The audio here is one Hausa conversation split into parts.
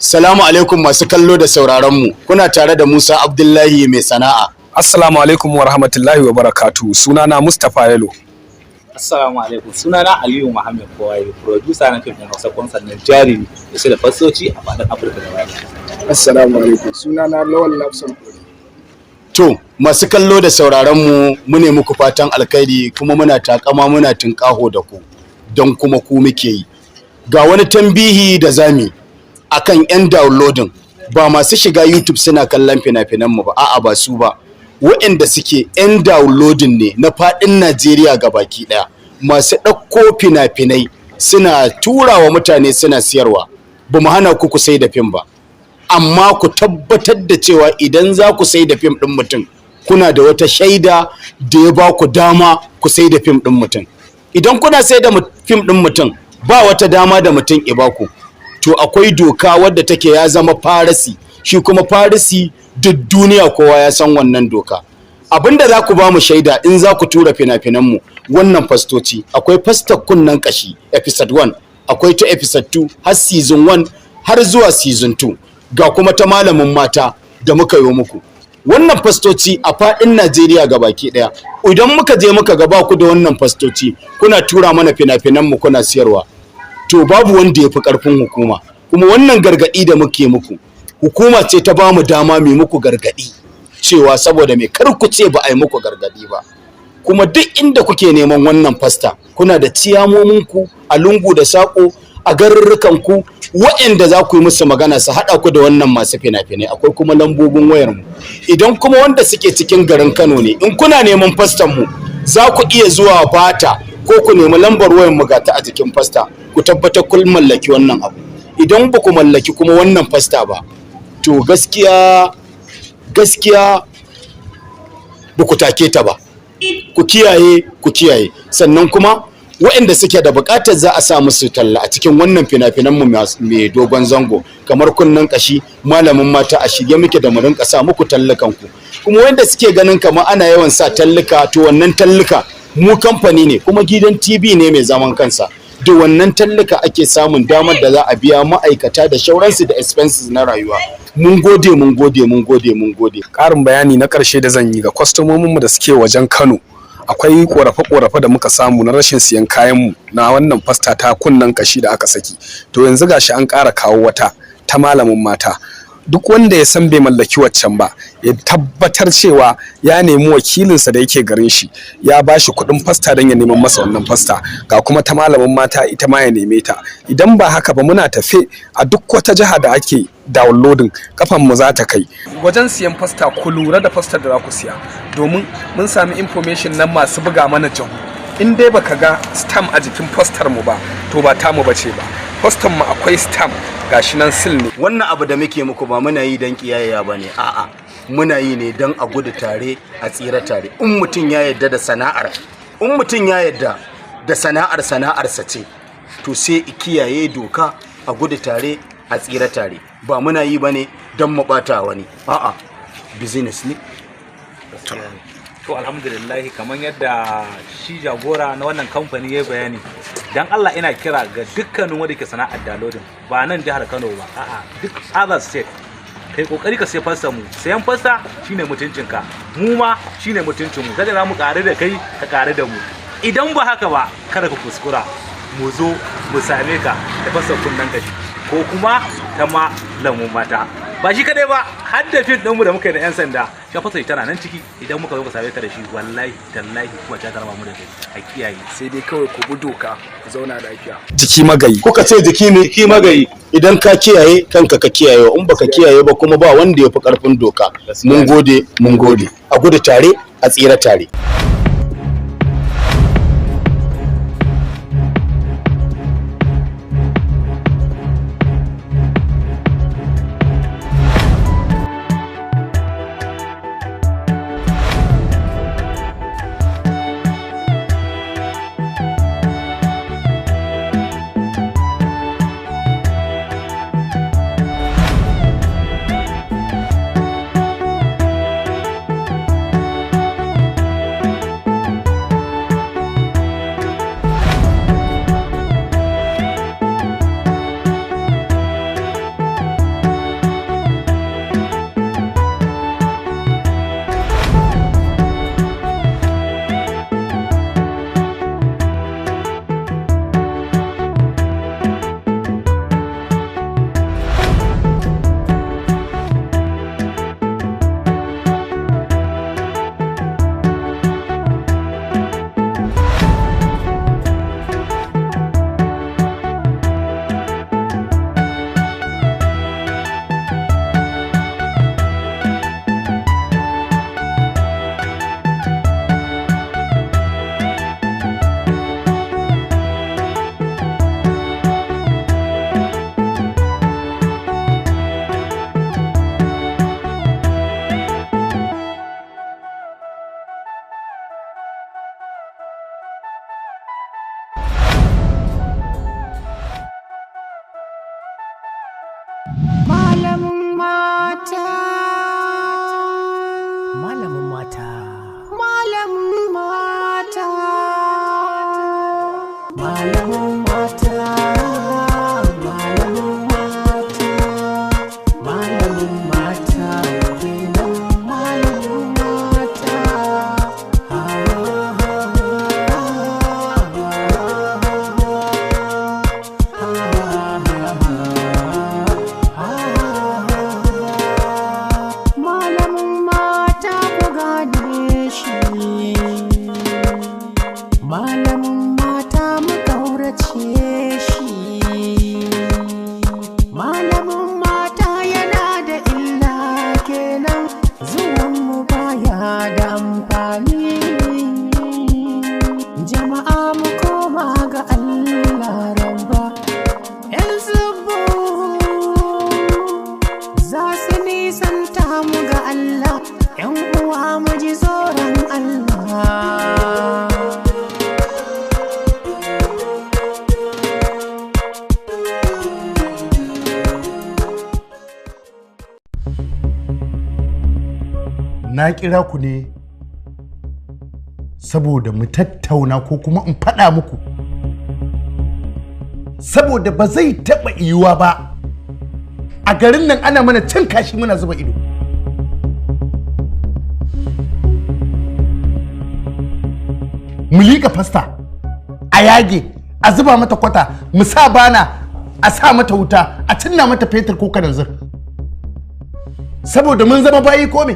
Salamu alaikum masu kallo da sauraron mu. Kuna tare da Musa Abdullahi mai sana'a. Assalamu alaikum wa rahmatullahi wa barakatuh. Sunana Mustapha Yalo. Assalamu alaikum. Sunana Aliyu Muhammad Kowaye, producer na fim ɗin Hausa Concert na Jarumi da shi da fasoci a faɗin Afirka gaba ɗaya. Assalamu alaikum. Sunana Lawal Lafson. To, masu kallo da sauraron mu, mune muku fatan alkhairi, kuma muna takama muna tinkaho da ku don kuma ku muke yi. Ga wani tambihi da zami akan 'yan downloading, ba masu shiga YouTube suna kallon fina-finan mu ba, a'a, ba su ba. Waɗanda suke 'yan downloading ne na faɗin Najeriya ga baki ɗaya. Masu ɗauko fina-finai suna turawa mutane suna siyarwa. Ba mu hana ku ku sai da fim ba. Amma ku tabbatar da cewa idan za ku sai da fim ɗin mutum, kuna da wata shaida da ya ba ku dama ku sai da fim ɗin mutum. Idan kuna sai da fim ɗin mutum ba wata dama da mutum ya ba ku, to akwai doka wadda take ya zama piracy. Shi kuma piracy duk duniya kowa ya san wannan doka. Abinda za ku ba mu shaida in za ku tura fina-finanmu, wannan fastoci, akwai fastar Kunnen Kashi episode 1, akwai ta episode 2 har season 1 har zuwa season 2, ga kuma ta Malamin Mata da muka yi muku. Wannan fastoci a faɗin Najeriya ga baki ɗaya, idan muka je muka ga ba ku da wannan fastoci, kuna tura mana fina-finanmu kuna siyarwa, to babu wanda ya fi ƙarfin hukuma. Kuma wannan gargaɗi da muke muku, hukuma ce ta ba mu dama mai muku gargaɗi, cewa saboda mai kar ku ce ba a yi muku gargaɗi ba. Kuma duk inda kuke neman wannan fasta, kuna da ciyamominku a lungu da saƙo a garurrukanku waɗanda za ku yi musu magana su haɗa ku da wannan masu fina-finai. Akwai kuma lambobin wayarmu. Idan kuma wanda suke cikin garin Kano ne, in kuna neman fastan mu, za ku iya zuwa Bata ko ku nemi lambar wayar mu, gata a jikin fasta. Ku tabbatar kun mallaki wannan abu. Idan ba ku mallaki kuma wannan fasta ba, to gaskiya gaskiya ba ku take ta ba. Ku kiyaye, ku kiyaye. Sannan kuma waɗanda suke da buƙatar za a sa musu talla a cikin wannan fina-finan mu mai dogon zango kamar Kunnen Kashi, Malamin Mata, a shirye muke da mu rinka sa muku tallukan ku. Kuma wanda suke ganin kamar ana yawan sa talluka, to wannan talluka, mu kamfani ne kuma gidan TV ne mai zaman kansa. Da wannan tallaka ake samun damar da za a biya ma'aikata da shauransu da expenses na rayuwa. Mun gode, mun gode, mun gode, mun gode. Ƙarin bayani na ƙarshe da zan yi ga kwastomominmu da suke wajen Kano: akwai ƙorafe-ƙorafe da muka samu na rashin siyan kayanmu na wannan fasta ta Kunnen Kashi da aka saki. To yanzu gashi an ƙara kawo wata ta Malamin Mata. Duk wanda ya san bai mallaki waccan ba, ya tabbatar cewa ya nemi wakilinsa da yake garin shi, ya ba shi kuɗin fasta don ya neman masa wannan fasta. Ga kuma ta Malamin Mata, ita ma ya neme ta. Idan ba haka ba, muna tafe a duk wata jiha da ake downloading, kafan mu za ta kai wajen siyan fasta. Ku lura da fastar da za ku siya, domin mun sami information nan masu buga mana jahu. In dai baka ga stamp a jikin fastar mu ba, to ba tamu bace ba. Fastar mu akwai stamp, gashi nan, seal ne. Wannan abu da muke muku ba muna yi don kiyayya ba ne, a'a, muna yi ne don a gudu tare a tsira tare. In mutum ya yarda da sana'ar, in mutum ya yarda da sana'ar, sana'arsa ce, to sai i kiyaye doka, a gudu tare a tsira tare. Ba muna yi ba ne don mu ɓata wani, a'a, business ne. To alhamdulillah, kamar yadda shi jagora na wannan kamfani ya bayani, dan Allah ina kira ga dukkanin wanda ke sana'ar downloading, ba nan jihar Kano ba, a'a, duk other state, kai kokari ka sai fasta mu. Sayan fasta shine mutuncinka, mu ma shine mutuncin mu. Kada za mu ƙare da kai, ka ƙare da mu. Idan ba haka ba, kada ka kuskura mu zo mu same ka da fasta Kunnen Kashi ko kuma ta Malamin Mata. Ba shi kadai ba, har da fim ɗinmu da muka yi da 'yan sanda, ya fasa tana nan ciki. Idan muka zo ka same ka da shi, wallahi tallahi kuma ta karama mu da kai. A kiyaye. Sai dai kawai ku bi doka, ku zauna lafiya. Jiki magayi. Kuka ce jiki mai jiki magayi. Idan ka kiyaye kanka, ka kiyaye. In baka kiyaye ba kuma, ba wanda ya fi karfin doka. Mun gode, mun gode. A gudu tare a tsira tare. Mata. Malamin mata. Malamin mata. Malamin mata. Malamin mata. Malamin mata. Kenan malamin mata. Malamin mata ku gane shi. Malamin mata mu kaurace shi. Malamin mata yana da illa kenan zuwan mu baya da amfani. Jama'a mu koma ga Allah rabba. 'Yan zubu za su nisanta mu ga Allah, 'yan uwa mu ji tsoron Allah. Na kira ku ne saboda mu tattauna ko kuma in faɗa muku, saboda ba zai taɓa yiwuwa ba a garin nan ana mana cin kashi muna zuba ido. Mu liƙa fasta a yage, a zuba mata kwata, mu sa bana, a sa mata wuta, a cinna mata fetur ko kananzir, saboda mun zama bayi. Ko me,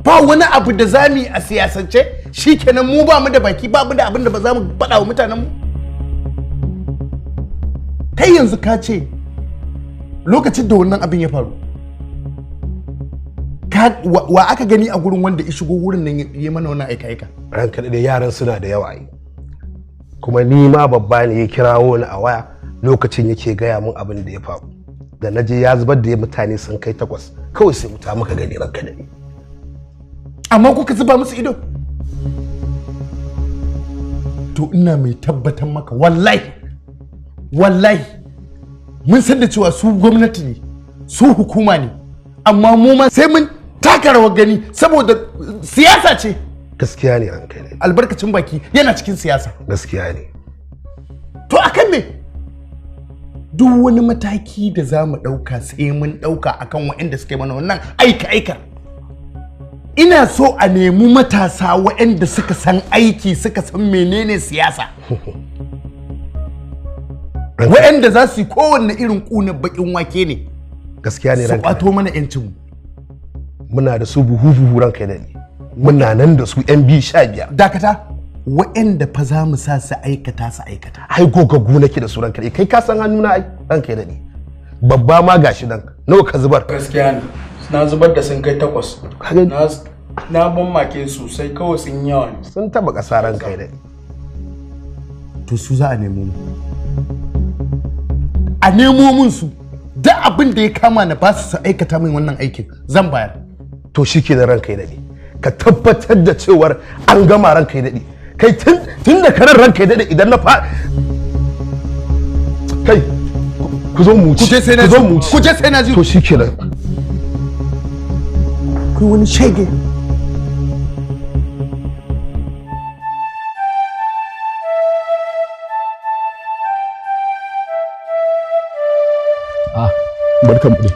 ba wani abu da za mu yi a siyasance shikenan, mu ba mu da baki, ba mu da abin da ba za mu faɗa wa mutanenmu. Kai yanzu ka ce lokacin da wannan abin ya faru, wa aka gani a gurin wanda ya shigo wurin nan ya mana wannan aika-aika? Ranka da yaran suna da yawa ai, kuma ni ma babba ne ya kirawo ni a waya lokacin yake gaya min abin da ya faru. Da na je, ya zubar da mutane sun kai takwas. Kawai sai wuta muka gani, ranka da. Amma kuka zuba musu ido. To ina mai tabbatar maka, wallahi wallahi, mun san da cewa su gwamnati ne, su hukuma ne, amma mu ma sai mun taka rawar gani, saboda siyasa ce. Gaskiya ne, ranka ne. Albarkacin baki yana cikin siyasa. Gaskiya ne. To akan me, duk wani mataki da za mu ɗauka sai mun ɗauka akan waɗanda suka yi mana wannan aika-aikar. Ina so a nemi matasa waɗanda suka san aiki, suka san menene siyasa, waɗanda za su yi kowanne irin ƙunar baƙin wake ne Gaskiya ne, su ranka. ƙwato mana 'yancinmu. Muna da su buhu buhu, ranka da ni. Muna nan da su yan biyu 15. Dakata, waɗanda fa za mu sa su aikata, su aikata. Ai gogaggu nake da su, ranka. Kai ka san hannuna ai, ranka da ni. Babba ma gashi nan, nawa ka zubar? Gaskiya ne, na zubar da sun kai takwas. Na ban make sosai, kawai sun yawa ne. Sun taba ƙasa, ranka da. To su za a nemo mu, a nemo mun su. Duk abin da ya kama na ba su su aikata min wannan aikin, zan bayar. To shi ke da, ranka daɗe, ka tabbatar da cewar an gama, ranka ya daɗe. Kai, tun da karan, ranka ya daɗe, idan na fa kai, ku zo mu ci. Ku je sai na Ku zo mu ci. Ku je sai na ji. To shi ke nan. Kai wani shege. Barkan mu dai.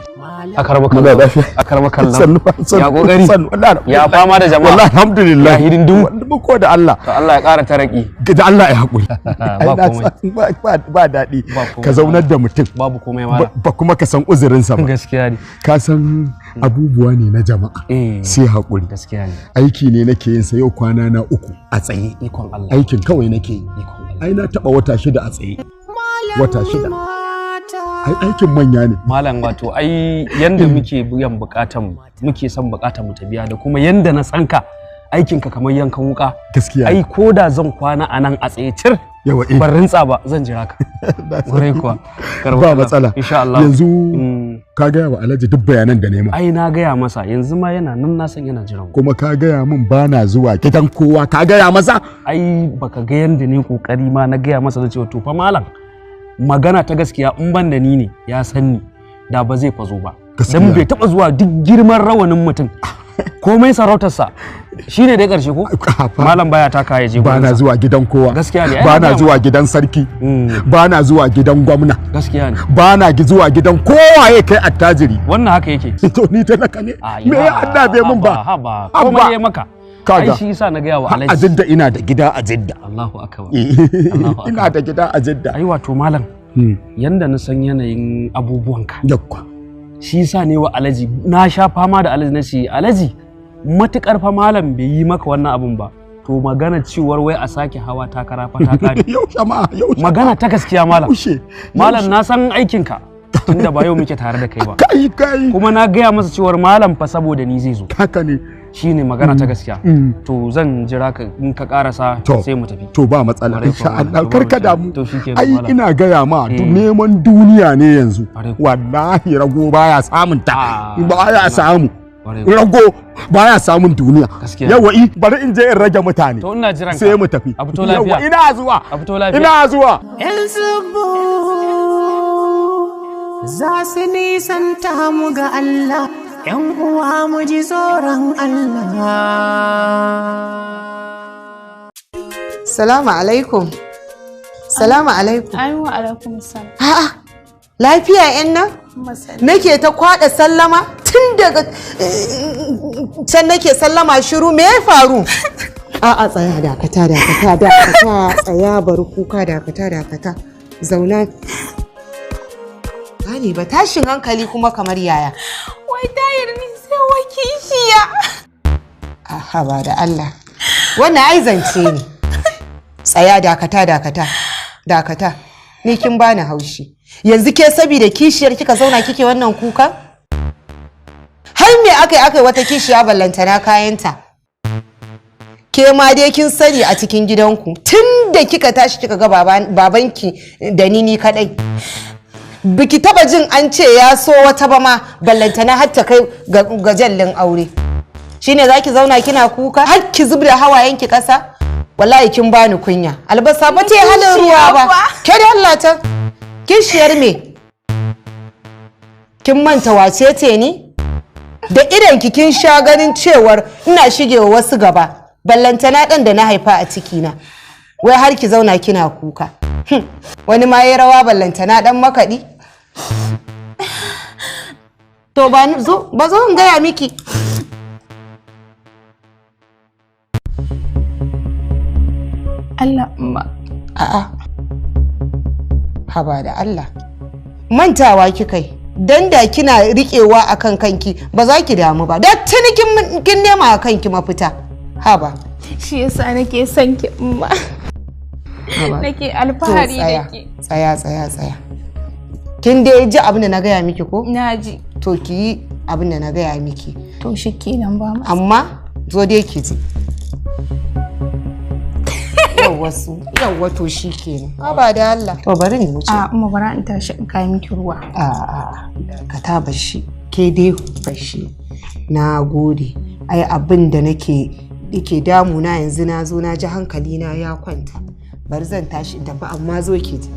Akarmaka. Muna lafiya. Akarmaka. Sannu, sannu. Ya kokari. Sannu, wallahi. Ya fama da jama'a. Wallahi alhamdulillah. Ya hidindimu. Mu ko da Allah. To Allah ya ƙara taraki. Da Allah ya haƙuri. Ba Ai, na komai. san ba daɗi. Komai. Ka zaunar da mutum. Babu komai Ba mala. ba kuma ka san uzurinsa ba. Gaskiya ne. Ka san abubuwa ne na jama'a. Sai haƙuri. Gaskiya ne. Aiki ne nake yin sa yau kwana na 3 a tsaye. Ikon Allah. Aikin kawai nake yi. Ai na taɓa wata 6 a tsaye. Wata 6. Ai aikin manya ne. Malam, wato ai yanda muke biyan bukatan, muke son bukatan mu ta biya, da kuma yanda na san ka, aikin ka kamar yankan wuka. Gaskiya. Ai ko da zan kwana a nan a tsaye cir. Yawa, eh. Ban rintsa ba, zan jira ka. Kwarai kuwa. Karba Ba Allah. matsala. Insha Allah. Yanzu ka gaya wa Alhaji duk bayanan da nema. Ai na gaya masa, yanzu ma yana nan, na san yana jiran mu. Kuma ka gaya min ba na zuwa gidan kowa, ka gaya masa? Ai baka ga yanda ne kokari ma na gaya masa na cewa to fa malam, magana ta gaskiya, in ban da ni ne ya san ni. Da ba zai fazo ba. Dan bai taba zuwa duk girman rawanin mutum, komai sarautarsa, shine dai karshe ko malam baya taka ya je. Ba na zuwa gidan kowa. Gaskiya ne. Ba na zuwa gidan sarki, ba na zuwa gidan gwamna. Gaskiya ne. Ba na zuwa gidan kowaye kai attajiri. Wannan haka yake. To ni talaka ne, me ya addabe mun ba? Haba, komai ya maka. Kaga, ai shi yasa na gaya wa Alhaji. A Jidda ina da gida a Jidda. Allahu akbar. Ina da gida a Jidda. Ai wato malam, yanda na san yanayin abubuwanka, yakwa, shi yasa ne wa Alhaji na sha fama da Alhaji, na ce Alhaji, matukar fa malam bai yi maka wannan abun ba, to magana cewar wai a sake hawa takara fa ta kare. Yaushe ma, yaushe? Magana ta gaskiya malam, malam na san aikinka tunda ba yau muke tare da kai ba. Kai kai. Kuma na gaya masa cewar malam fa saboda ni zai zo. Haka ne. Shine magana ta gaskiya. To zan jira ka in ka karasa sai mu tafi. To ba matsala insha Allah, kar ka damu. To shikenan. Ai ina gaya ma, neman duniya ne yanzu. Wallahi rago baya samun ta. Baya samu. Rago baya samun duniya. Yawa i bari in je in rage mutane. To ina jiran ka. Sai mu tafi. A fito lafiya. Yawa ina zuwa. A fito lafiya. Ina zuwa. Yan zubu za su nisanta mu ga Allah, ‘yan uwa mu ji tsoron Allah. Salamu alaikum. Salamu alaikum. Ai wa alaikum salam. A'a, lafiya ‘yan nan? Nake ta kwaɗa sallama tun daga can nake sallama shiru, me ya faru? A'a tsaya, dakata dakata dakata, tsaya, bari kuka, dakata dakata. Zauna. Gane ba tashin hankali kuma kamar yaya. Wai tayar ni sai wa kishiya. Aha ba da Allah. Wannan ai zance ne. Tsaya, dakata dakata. Dakata. Ni kin bani haushi. Yanzu ke saboda kishiyar kika zauna kike wannan kuka? Har me akai wata kishiya ballantana kayanta? Ke ma dai kin sani a cikin gidanku tun da kika tashi kika ga babanki da ni kadai. Biki taba jin an ce ya so wata ba ma ballantana har ta kai ga jallin aure. Shine zaki zauna kina kuka har ki zubda hawayenki kasa? Wallahi kin bani kunya. Albasa ba ta halin ruwa ba. Ke da Allah ta kishiyar me? Kin manta wace ce ni? Da idan ki kin sha ganin cewar ina shigewa wasu gaba. Ballantana ɗan da na haifa a cikina. Wai har ki zauna kina kuka. Wani ma ya rawa ballantana ɗan makaɗi. To ba zo, ba zo in gaya miki. Allah ma. A'a. Haba da Allah. Mantawa kika yi. Dan da kina riƙewa akan kanki ba za ki damu ba. Da tuni kin nema a kanki mafita. Haba. Shi yasa nake son ki umma. Nake alfahari da ke. Tsaya tsaya tsaya. Kin dai ji abin da na gaya miki ko? Na ji. To ki yi abin da na gaya miki. To shikenan ba ma. Amma zo dai ki ji. Yawwa su, yawwa to shikenan. Haba da Allah. To bari ni wuce. A umma bara in tashi in kai miki ruwa. A ka ta bashi. Ke dai bashi. Na gode. Ai abin da nake yake damuna yanzu na zo na ji hankali na ya kwanta. Bari zan tashi in tafi amma zo ki ji.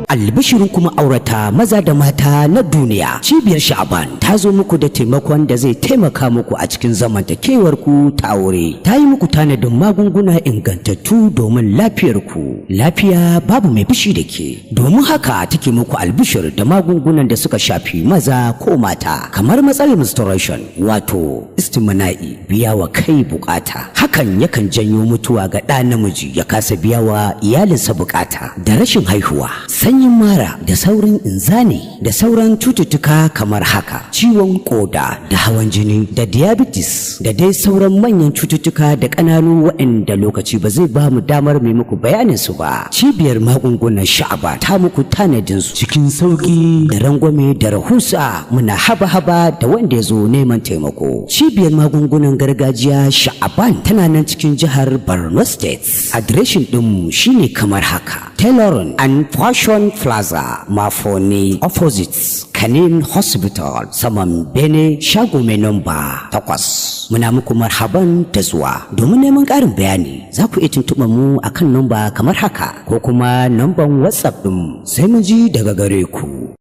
Albishirin kuma aurata maza da mata na duniya, cibiyar Sha'aban ta zo muku da taimakon da zai taimaka muku a cikin zamantakewar ku ta aure. Ta yi muku tanadin magunguna ingantattu domin lafiyar ku. Lafiya babu mai fushi da ke. Domin haka take muku albishir da magungunan da suka shafi maza ko mata, kamar matsalar menstruation wato istimna'i, biya wa kai bukata. Hakan yakan janyo mutuwa ga ɗa namiji ya kasa biya wa iyalinsa bukata, da rashin haihuwa, sanyin mara, da saurin inzani, da sauran cututtuka kamar haka, ciwon koda da hawan jini da diabetes da dai sauran manyan cututtuka da ƙananu waɗanda lokaci ba zai ba mu damar mai muku bayanin su ba. Cibiyar magungunan Sha'aba ta muku tanadin su cikin sauki da rangwame da rahusa. Muna haba-haba da wanda ya zo neman taimako. Cibiyar magungunan gargajiya Sha'aban tana nan cikin jihar Borno State. Adireshin ɗinmu shine kamar haka. haka. Tailoring and Fashion Plaza, Mafoni, opposite Kanin Hospital, saman Bene, shago mai namba 8. Muna muku marhaban da zuwa. Domin neman ƙarin bayani, za ku iya tuntuɓar mu akan namba kamar haka ko kuma namban WhatsApp ɗin, sai mun ji daga gare ku.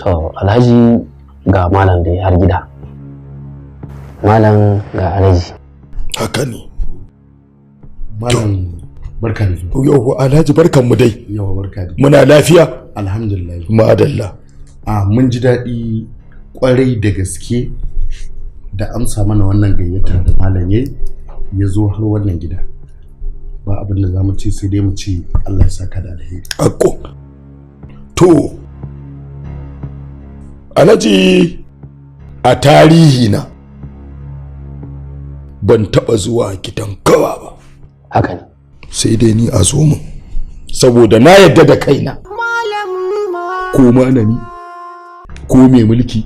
To, Alhaji, ga malam dai har gida. Malam, ga Alhaji. Haka ne. Malam, barka da zuwa. Yau Alhaji, barkan mu dai. Yawa, barka da. Muna lafiya? Alhamdulillah. Madalla. A mun ji daɗi kwarai da gaske da amsa mana wannan gayyata da malam yayi, ya zo har wannan gida. Ba abin da za mu ce sai dai mu ce Allah ya saka da alheri. Akko. To, Alhaji, a tarihi na ban taɓa zuwa gidan gawa ba. Haka ne. Sai dai ni a zo mun, saboda na yadda da kaina. Ko malami, ko mai mulki,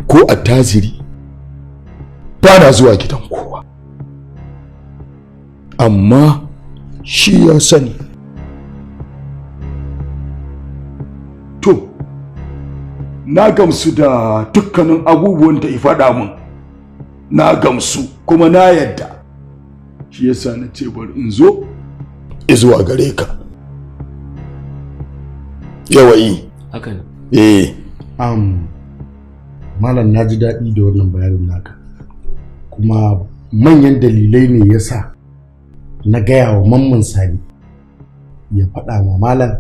ko attajiri, ba na zuwa gidan kowa. Amma shi ya sani. To, na gamsu da dukkanin abubuwan da ya faɗa min. Na gamsu kuma na yadda. Shi yasa na ce bari in zo zuwa gare ka. Yawayi. Haka ne. Eh. Malam, na ji daɗi da wannan bayanin naka. Kuma manyan dalilai ne yasa na gaya wa Mamman Sani ya faɗa wa malam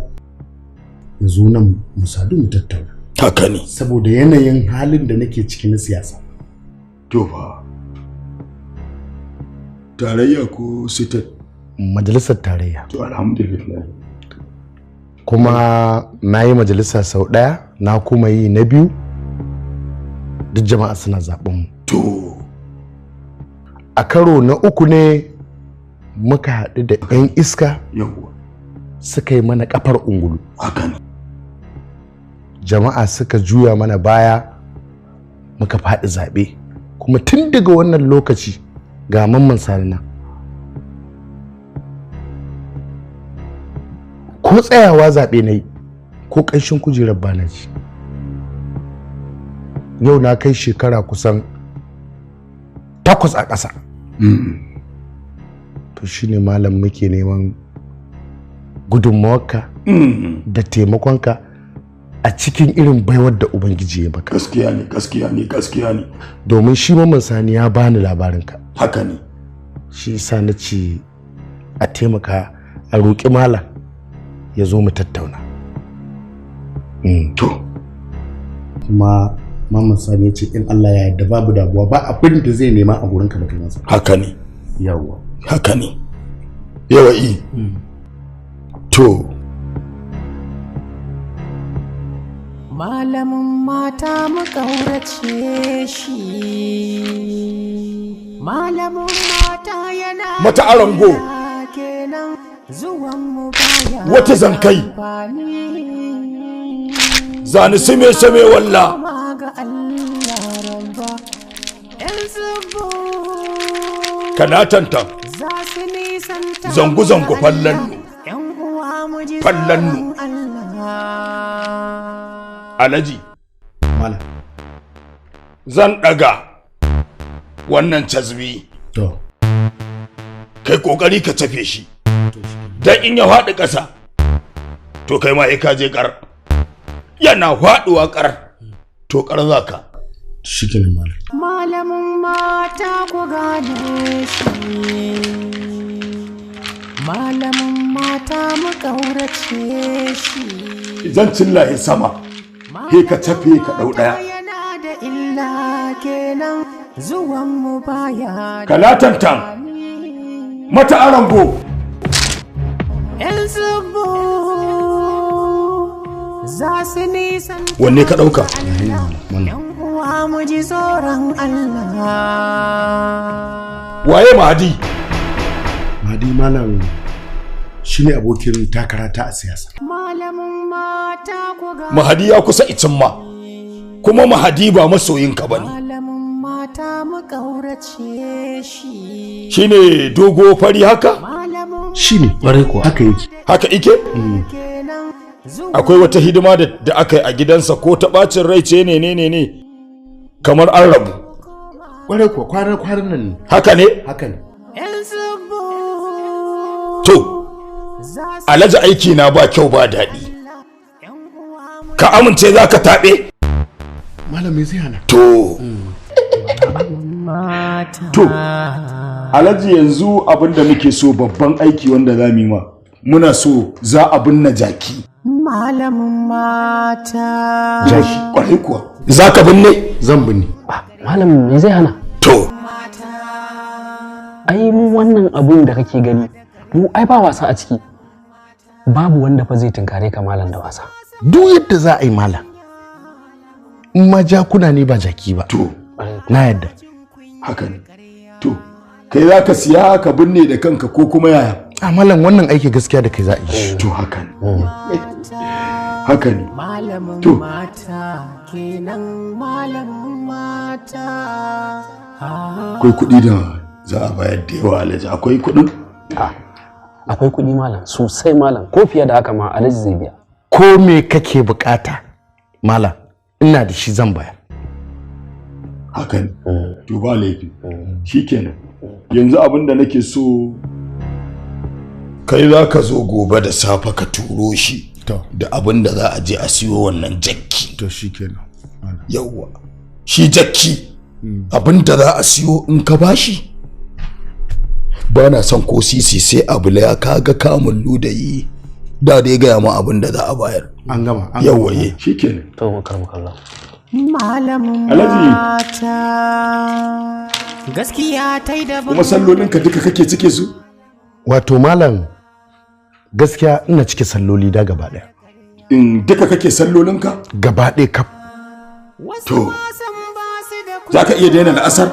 ya zo nan mu sadu mu tattauna. Haka ne. Saboda yanayin halin da nake ciki na siyasa. To fa, tarayya ko sitat? Majalisar tarayya. To, alhamdulillah. Kuma na yi majalisa sau ɗaya, na kuma yi na biyu. Duk jama'a suna zaɓen mu. To. A karo na uku ne muka haɗu da 'yan iska. Yawwa. Suka yi mana ƙafar ungulu. Haka ne. Jama'a suka juya mana baya, muka faɗi zaɓe. Kuma tun daga wannan lokaci ga Mamman Sani nan, ko tsayawa zaɓe na yi ko ƙanshin kujerar bana ji. Yau na kai shekara kusan 8 a ƙasa. To shine malam muke neman gudunmawarka da taimakonka a cikin irin baiwar da Ubangiji ya baka. Gaskiya ne, gaskiya ne, gaskiya ne. Domin shi Mamman Sani ya bani labarinka. Haka ne. Shi yasa na ce a taimaka a roƙi malam ya zo mu tattauna. To. Kuma Mamman Sani ya ce in Allah ya yarda babu damuwa, ba abin da zai nema a gurinka baka masa. Haka ne. Yawwa. Haka ne. Yawa i. To. Malamin mata mu ƙaurace shi. Malamin mata yana mata arango. Kenan zuwan mu baya. Wata zankai. Zani sime sime walla. Ga Allah rabba. Yan zubo. Kana tantan. Za su nisanta. Zango zango fallannu. Yan uwa mu ji Fallannu. Allah. Alhaji. Malam. Zan ɗaga wannan cazbi. To. Kai kokari ka tafe shi. Dan in ya faɗi ƙasa, to kai ma ka je ƙar. Yana faɗuwa ƙar, to ƙar za ka. Shikenan malam. Malamin mata ku gane shi. Malamin mata mu ƙaurace shi. Zan cillaye sama, he ka tafe ka ɗau ɗaya. Yana kenan zuwan mu baya. Kalatantan mata arango. Yan zubu za su nisan. Wanne ka ɗauka? Yan uwa mu ji tsoron Allah. Waye Mahadi? Mahadi malam shine abokin takara ta a siyasa. Malamin mata ku ga. Mahadi ya kusa icin ma. Kuma Mahadi ba masoyinka bane. Malamin mata mu kaurace shi. Shine dogo fari haka? Shine kwarai kuwa. Haka yake. Haka ike? Akwai wata hidima da aka yi a gidansa ko ta bacin rai ce ne ne ne ne kamar an rabu. Kwarai kuwa, kwanan nan ne. Haka ne? Haka ne. To, Alhaji aiki na ba kyau ba daɗi. Ka amince za ka taɓe? Malam me zai hana? To. To, Alhaji yanzu abin da muke so babban aiki wanda za mu yi ma. Muna so za a binne jaki. Malamin mata. Jaki, kwarai kuwa. Za ka binne? Zan binne. Malam me zai hana? To. Ai mu wannan abun da kake gani, mu ai ba wasa a ciki. Babu wanda fa zai tunkare ka malam da wasa. Duk yadda za a yi malam. In ma jakuna ne ba jaki ba. To. Na yadda. Haka ne. To, kai za ka siya ka binne da kanka ko kuma yaya? A malam wannan aiki gaskiya da kai za a yi. To haka ne. Haka ne. Malamin To. mata kenan malamin mata. Akwai kuɗi da za a bayar da yawa Alhaji, akwai kuɗin? Akwai kuɗi malam sosai malam, ko fiye da haka ma Alhaji zai biya. Ko me kake bukata malam ina da shi zan bayar. Haka ne. To ba laifi. Shikenan. Yanzu abin da nake so kai za ka zo gobe da safe ka turo shi da abin da za a je a siyo wannan jakki. To shikenan. Yawwa. Shi jakki abin da za a siyo in ka bashi ba na son ko sisi sai abu ya kaga kamun ludayi da dai gaya ma abin da za a bayar. An gama. An Yawwa ye shikenan. To mu karmu kallon. Malamin Alhaji. mata. Gaskiya ta yi daban. Kuma sallolinka duka kake cike su? Wato malam gaskiya ina cike salloli da gaba daya. In duka kake sallolinka? Gaba ɗaya kaf. To, za ka iya daina la'asar?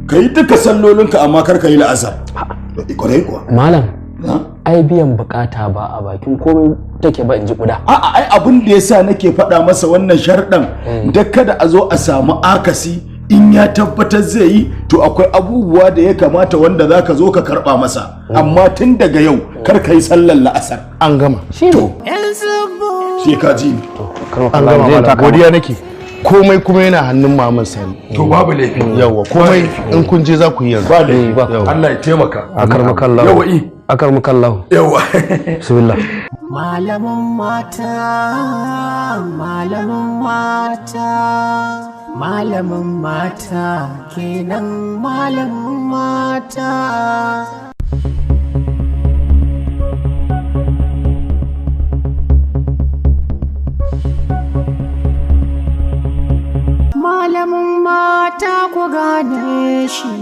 Ka yi duka sallolinka amma kar ka yi la'asar. Kwarai kuwa. Malam, ai biyan bukata ba a bakin komai take ba in ji kuda. A'a, ai abin da yasa nake faɗa masa wannan sharɗan da kada a zo a samu akasi in ya tabbatar zai yi to akwai abubuwa da ya kamata wanda za ka zo ka karɓa masa. Amma tun daga yau kar ka yi sallar la'asar. An gama. To, Yan zubu. sai ka ji ni. An gama malam godiya nake. Komai kuma yana hannun Muhammad Sani. To babu laifi. Yawwa komai in kun je za ku yi yanzu. Ba laifi. Yawwa. Allah ya taimaka. Akarmu kallahu. Yawwa i. Akarmu kallahu. Yawwa. Bismillah. Malamin mata, malamin mata, malamin mata kenan malamin mata. Malamin mata ku gane shi.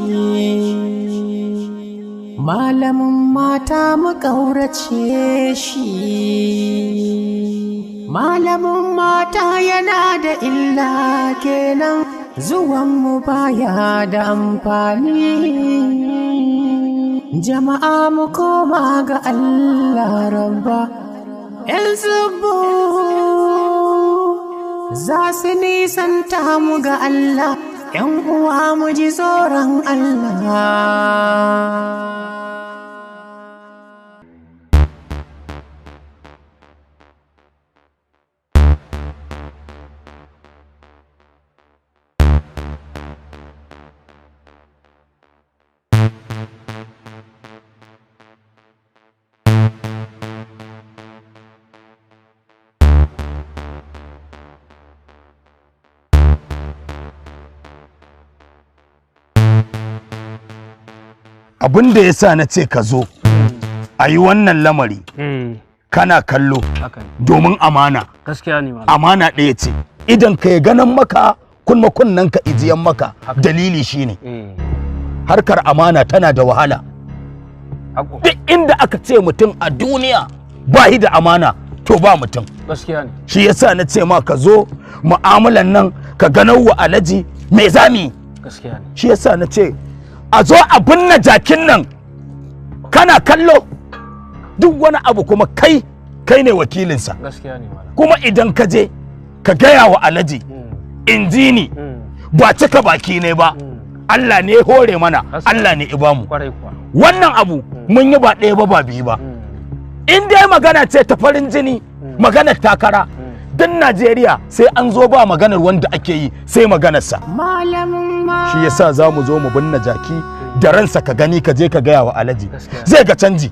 Malamin mata mu ƙaurace shi. Malamin mata yana da illa kenan zuwan mu baya da amfani. Jama'a mu koma ga Allah rabba. ‘Yan zubu za su nisanta mu ga Allah, ‘yan uwa mu ji tsoron Allah. Abin da ya sa na ce ka zo a yi wannan lamari kana kallo domin amana. Gaskiya ne malam. Amana ɗaya ce. Idan ka ya ganan maka kunma kunnen ka ijiyan maka. Dalili shine harkar amana tana da wahala. Duk inda aka ce mutum a duniya ba shi da amana to ba mutum. Gaskiya ne. Shi yasa na ce ma ka zo mu'amalan nan ka ganar wa Alhaji me zami. Gaskiya ne. Shi yasa na ce a zo a binne jakin nan kana kallo duk wani abu kuma kai ne wakilinsa. Gaskiya ne malam. Kuma idan ka je ka gaya wa Alhaji injini ba cika baki ne ba. Allah ne hore mana, Allah ne ibamu. Wannan abu mun yi ba ɗaya ba ba biyu ba. In dai magana ce ta farin jini, maganar takara, duk Najeriya sai an zo ba maganar wanda ake yi sai maganarsa. Shi yasa za mu zo mu binne jaki da ransa ka gani ka je ka gaya wa Alhaji. Zai ga canji.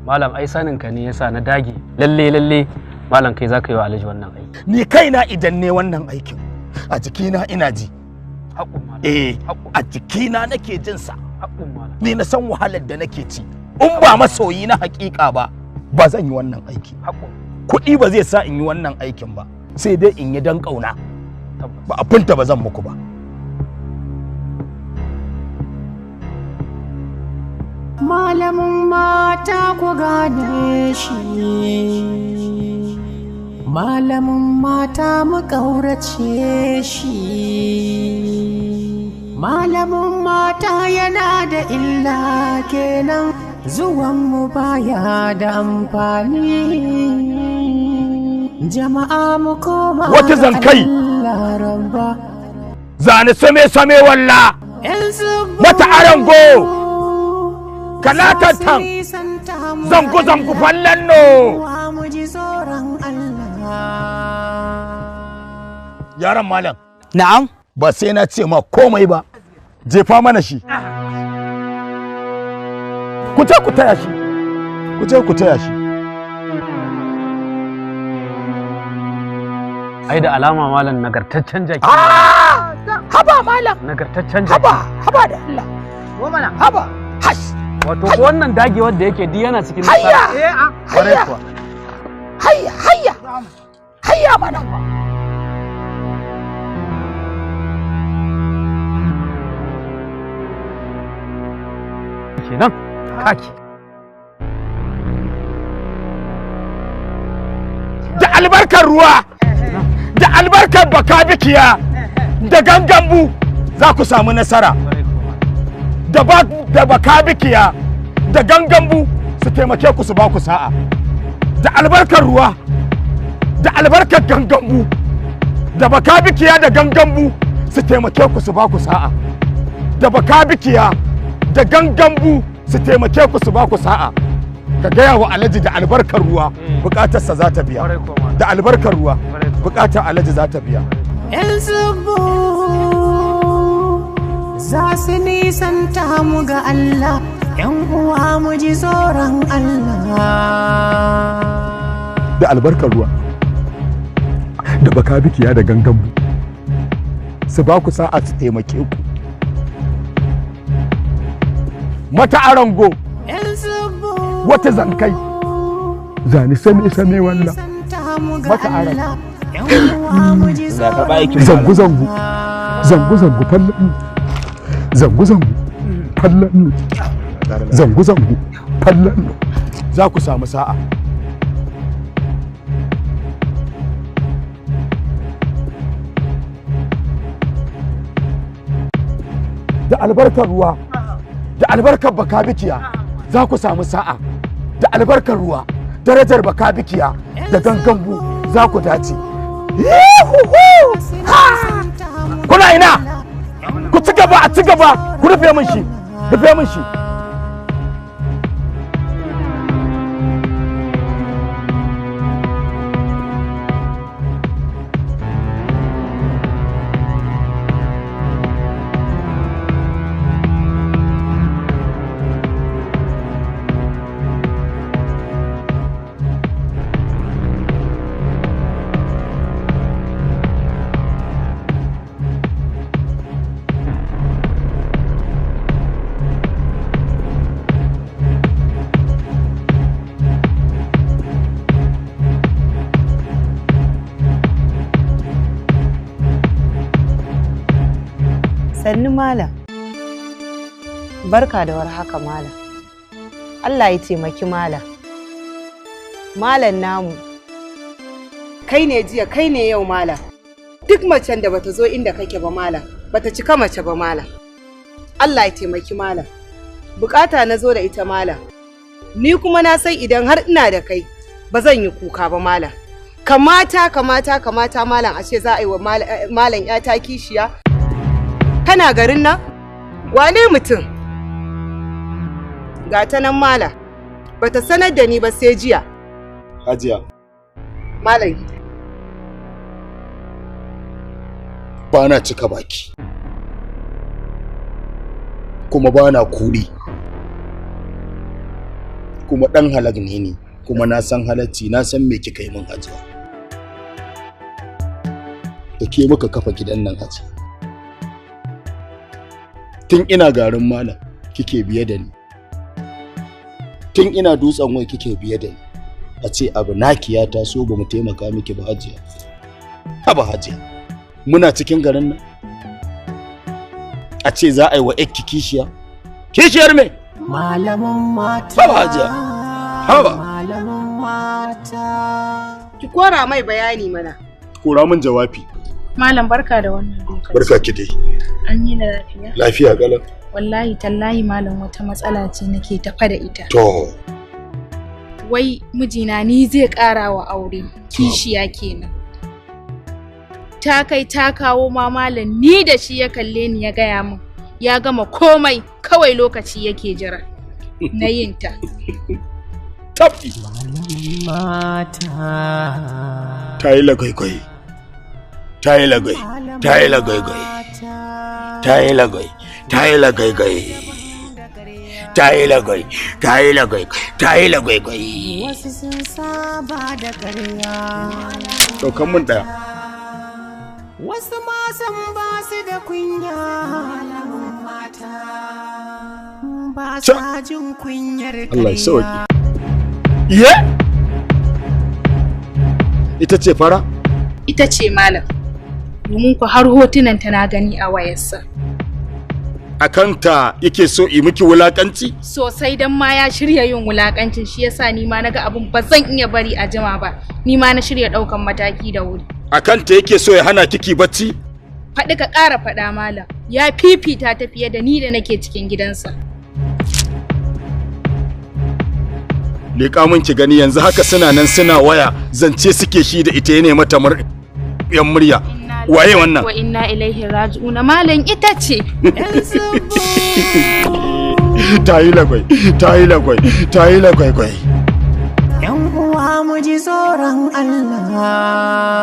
Malam ai sanin ka ne yasa na dage. Lalle lalle malam kai zaka yi wa Alhaji wannan aiki. Ni kaina idan ne wannan aikin a jikina ina ji. Eh, a jikina nake jin sa. Ni na san wahalar da nake ci. In ba masoyi na hakika ba, ba zan yi wannan aiki. Kuɗi ba zai sa in yi wannan aikin ba, sai dai in yi dan ƙauna. Ba abinta ba zan muku ba. Malamin mata ku gane shi, malamin mata mu ƙaurace shi, malamin mata yana da illa kenan zuwan mu baya da amfani. Jama'a mu koma wata zankai zane same same walla wata arango kalatantan zango zango fallan no. Yaran malam. Na'am. Ba sai na ce ma komai ba. Jefa mana shi. Ku je ku taya shi. Ku je ku taya shi. Ai da alama malam nagartaccen jaki. Haba malam. Nagartaccen jaki. Haba, haba da Allah. Haba. Hash. Wato wannan dagewar da yake duk yana cikin nasara. Hayya! Hayya! Hayya! Hayya mana. Kenan kaki. Da albarkar ruwa, da albarkar bakabikiya, da gangambu za ku samu nasara. Da bakabikiya da gangambu su taimake ku su ba ku sa'a. Da albarkar ruwa, da albarkar gangambu, da bakabikiya da gangambu su taimake ku su ba ku sa'a. Da bakabikiya da gangambu su taimake ku su ba ku sa'a. Ka gaya wa Alhaji da albarkar ruwa bukatarsa za ta biya. Da albarkar ruwa bukatar Alhaji za ta biya. Za su nisanta mu ga Allah, ‘yan uwa mu ji tsoron Allah. Da albarkar ruwa, da bakabikiya da gangambu su ba ku sa'a su taimake ku. Mata arango, wata zankai, zane same same wallah. Mata arango. Zangu zangu, zangu zangu fallan. Zangu zangu fallan, zangu zangu fallan. Za ku samu sa'a. Da albarkar ruwa, da albarkar bakabikiya za ku samu sa'a. Da albarkar ruwa, darajar bakabikiya da gangambu za ku dace. Kuna ina? Ku ci gaba, a ci gaba, ku rufe min shi, rufe min shi. Sannu malam. Barka da warhaka malam. Allah ya taimaki malam. Malam namu. Kai ne jiya, kai ne yau malam. Duk macen da bata zo inda kake ba malam, bata cika mace ba malam. Allah ya taimaki malam. Bukata na zo da ita malam. Ni kuma na san idan har ina da kai, ba zan yi kuka ba malam. Kamata kamata kamata malam a ce za a yi wa malam 'yata kishiya. Kana garin nan? Wane mutum? Ga ta nan malam. Bata sanar da ni ba sai jiya. Hajiya. Malam. Ba na cika baki. Kuma ba na kuri. Kuma ɗan halak ne ni. Kuma na san halacci, na san me kika yi min hajiya. Da ke muka kafa gidan nan hajiya. Tun ina garin malam kike biye da ni. Tun ina dutsen wai kike biye da ni. A ce abu naki ya taso ba mu taimaka miki ba hajiya. Haba hajiya. Muna cikin garin nan. A ce za a yi wa ƴarki kishiya. Kishiyar me? Malamin mata. Haba hajiya. Haba. Malamin mata. Ki kora mai bayani mana. Kora min jawabi. Malam barka da wannan lokaci. Barka ki dai. An yi da lafiya? Lafiya galan. Wallahi tallahi malam wata matsala ce nake tafa da ita. To. Wai mijina ni zai ƙara wa aure, kishiya kenan. Ta kai ta kawo ma malam ni da shi ya kalle ni ya gaya min. Ya gama komai kawai lokaci yake jira na yin ta. Tabbi. Mata. Ta yi lagwaigwai. Ta yi lagwai. Ta yi lagwaigwai. Ta yi lagwai. Ta yi lagwaigwai. Ta yi lagwai. Ta yi lagwai. Ta yi lagwaigwai. Wasu sun saba da ƙarya. Ɗaukan mun ɗaya. Wasu ma san ba su da kunya. Malamin mata. Ba sa jin kunyar ƙarya. Allah ya sauke. Iye? Ita ce fara? Ita ce malam. Domin ku har hotunan ta na gani a wayarsa. A kanta yake so yi miki wulakanci? Sosai dan ma ya shirya yin wulakancin, shi yasa ni ma naga abun ba zan iya bari a jima ba. Ni ma na shirya daukan mataki da wuri. A kanta yake so ya hana kiki bacci? Faɗi ka ƙara faɗa malam. Ya fifita ta fiye da ni da nake cikin gidansa. Leƙa mun ki gani yanzu haka suna nan suna waya, zance suke shi da ita yana mata yan murya. Waye wannan? Wa inna ilaihi raji'un. Malam ita ce. Ta yi lagwai, ta yi lagwai, ta yi lagwai. Yan uwa mu ji tsoron Allah.